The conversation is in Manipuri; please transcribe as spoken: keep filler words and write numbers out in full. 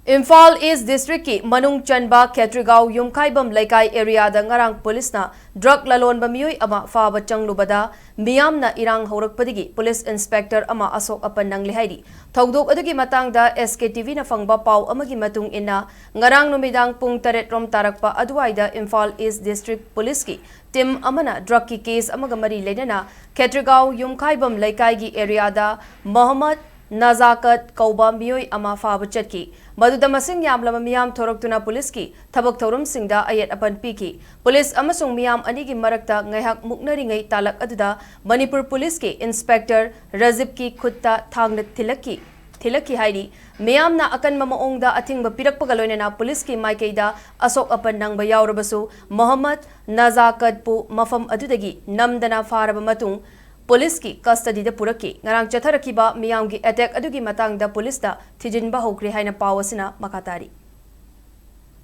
ꯏꯝꯐꯥꯜ ꯏꯁ ꯗꯤꯁꯇ꯭ꯔꯤꯛꯀꯤ ꯃꯅꯨꯡ ꯆꯟꯕ ꯈꯦꯇ꯭ꯔꯤꯒꯥꯎ ꯌꯨꯝꯈꯥꯏꯕꯝ ꯂꯩꯀꯥꯏ ꯑꯦꯔꯤꯌꯥꯗ ꯉꯔꯥꯡ ꯄꯨꯂꯤꯁꯅ ꯗ꯭ꯔꯒ ꯂꯂꯣꯟꯕ ꯃꯤꯑꯣꯏ ꯑꯃ ꯐꯥꯕ ꯆꯪꯂꯨꯕꯗ ꯃꯤꯌꯥꯝꯅ ꯏꯔꯥꯡ ꯍꯧꯔꯛꯄꯗꯒꯤ ꯄꯨꯂꯤꯁ ꯏꯟꯁꯄꯦꯛꯇꯔ ꯑꯃ ꯑꯁꯣꯛ ꯑꯄꯟ ꯅꯪꯂꯦ ꯍꯥꯏꯔꯤ꯫ ꯊꯧꯗꯣꯛ ꯑꯗꯨꯒꯤ ꯃꯇꯥꯡꯗ ꯑꯦꯁ ꯀꯦ ꯇꯤ ꯚꯤꯅ ꯐꯪꯕ ꯄꯥꯎ ꯑꯃꯒꯤ ꯃꯇꯨꯡ ꯏꯟꯅ, ꯉꯔꯥꯡ ꯅꯨꯃꯤꯗꯥꯡ ꯄꯨꯡ ꯇꯔꯦꯠ ꯔꯣꯝ ꯇꯥꯔꯛꯄ ꯑꯗꯨꯋꯥꯏꯗ ꯏꯝꯐꯥꯜ ꯏꯁ ꯗꯤꯁꯇ꯭ꯔꯤꯛ ꯄꯨꯂꯤꯁꯀꯤ ꯇꯤꯝ ꯑꯃꯅ ꯗ꯭ꯔꯒꯀꯤ ꯀꯦꯁ ꯑꯃꯒ ꯃꯔꯤ ꯂꯩꯅꯅ ꯈꯦꯇ꯭ꯔꯤꯒꯥꯎ ꯌꯨꯝꯈꯥꯏꯕꯝ ꯂꯩꯀꯥꯏꯒꯤ ꯑꯦꯔꯤꯌꯥꯗ ꯃꯣꯍꯝꯃꯗ ꯅꯖꯥꯀꯠ ꯀꯧꯕ ꯃꯤꯑꯣꯏ ꯑꯃ ꯐꯥꯕ ꯆꯠꯈꯤ꯫ ꯃꯗꯨꯗ ꯃꯁꯤꯡ ꯌꯥꯝꯂꯕ ꯃꯤꯌꯥꯝ ꯊꯣꯔꯛꯇꯨꯅ ꯄꯨꯂꯤꯁꯀꯤ ꯊꯕꯛ ꯊꯧꯔꯝꯁꯤꯡꯗ ꯑꯌꯦꯠ ꯑꯄꯟ ꯄꯤꯈꯤ꯫ ꯄꯨꯂꯤꯁ ꯑꯃꯁꯨꯡ ꯃꯤꯌꯥꯝ ꯑꯅꯤꯒꯤ ꯃꯔꯛꯇ ꯉꯥꯏꯍꯥꯛ ꯃꯨꯛꯅꯔꯤꯉꯩ ꯇꯥꯂꯛ ꯑꯗꯨꯗ ꯃꯅꯤꯄꯨꯔ ꯄꯨꯂꯤꯁꯀꯤ ꯏꯟꯁꯄꯦꯛꯇꯔ ꯔꯖꯤꯕꯀꯤ ꯈꯨꯠꯇ ꯊꯥꯡꯅ ꯊꯤꯜꯂꯛꯈꯤ ꯊꯤꯜꯂꯛꯈꯤ ꯍꯥꯏꯔꯤ꯫ ꯃꯤꯌꯥꯝꯅ ꯑꯀꯟꯕ ꯃꯑꯣꯡꯗ ꯑꯊꯤꯡꯕ ꯄꯤꯔꯛꯄꯒ ꯂꯣꯏꯅꯅ ꯄꯨꯂꯤꯁꯀꯤ ꯃꯥꯏꯀꯩꯗ ꯑꯁꯣꯛ ꯑꯄꯟ ꯅꯪꯕ ꯌꯥꯎꯔꯕꯁꯨ, ꯃꯣꯍꯝꯃꯗ ꯅꯖꯥꯀꯠꯄꯨ ꯃꯐꯝ ꯑꯗꯨꯗꯒꯤ ꯅꯝꯗꯅ ꯐꯥꯔꯕ ꯃꯇꯨꯡ ꯄꯨꯂꯤꯁꯀꯤ ꯀꯁꯇꯗꯤꯗ ꯄꯨꯔꯛꯈꯤ꯫ ꯉꯔꯥꯡ ꯆꯠꯊꯔꯛꯈꯤꯕ ꯃꯤꯌꯥꯝꯒꯤ ꯑꯦꯇꯦꯛ ꯑꯗꯨꯒꯤ ꯃꯇꯥꯡꯗ ꯄꯨꯂꯤꯁꯇ ꯊꯤꯖꯤꯟꯕ ꯍꯧꯈ꯭ꯔꯦ ꯍꯥꯏꯅ ꯄꯥꯎ ꯑꯁꯤꯅ ꯃꯈꯥ ꯇꯥꯔꯤ꯫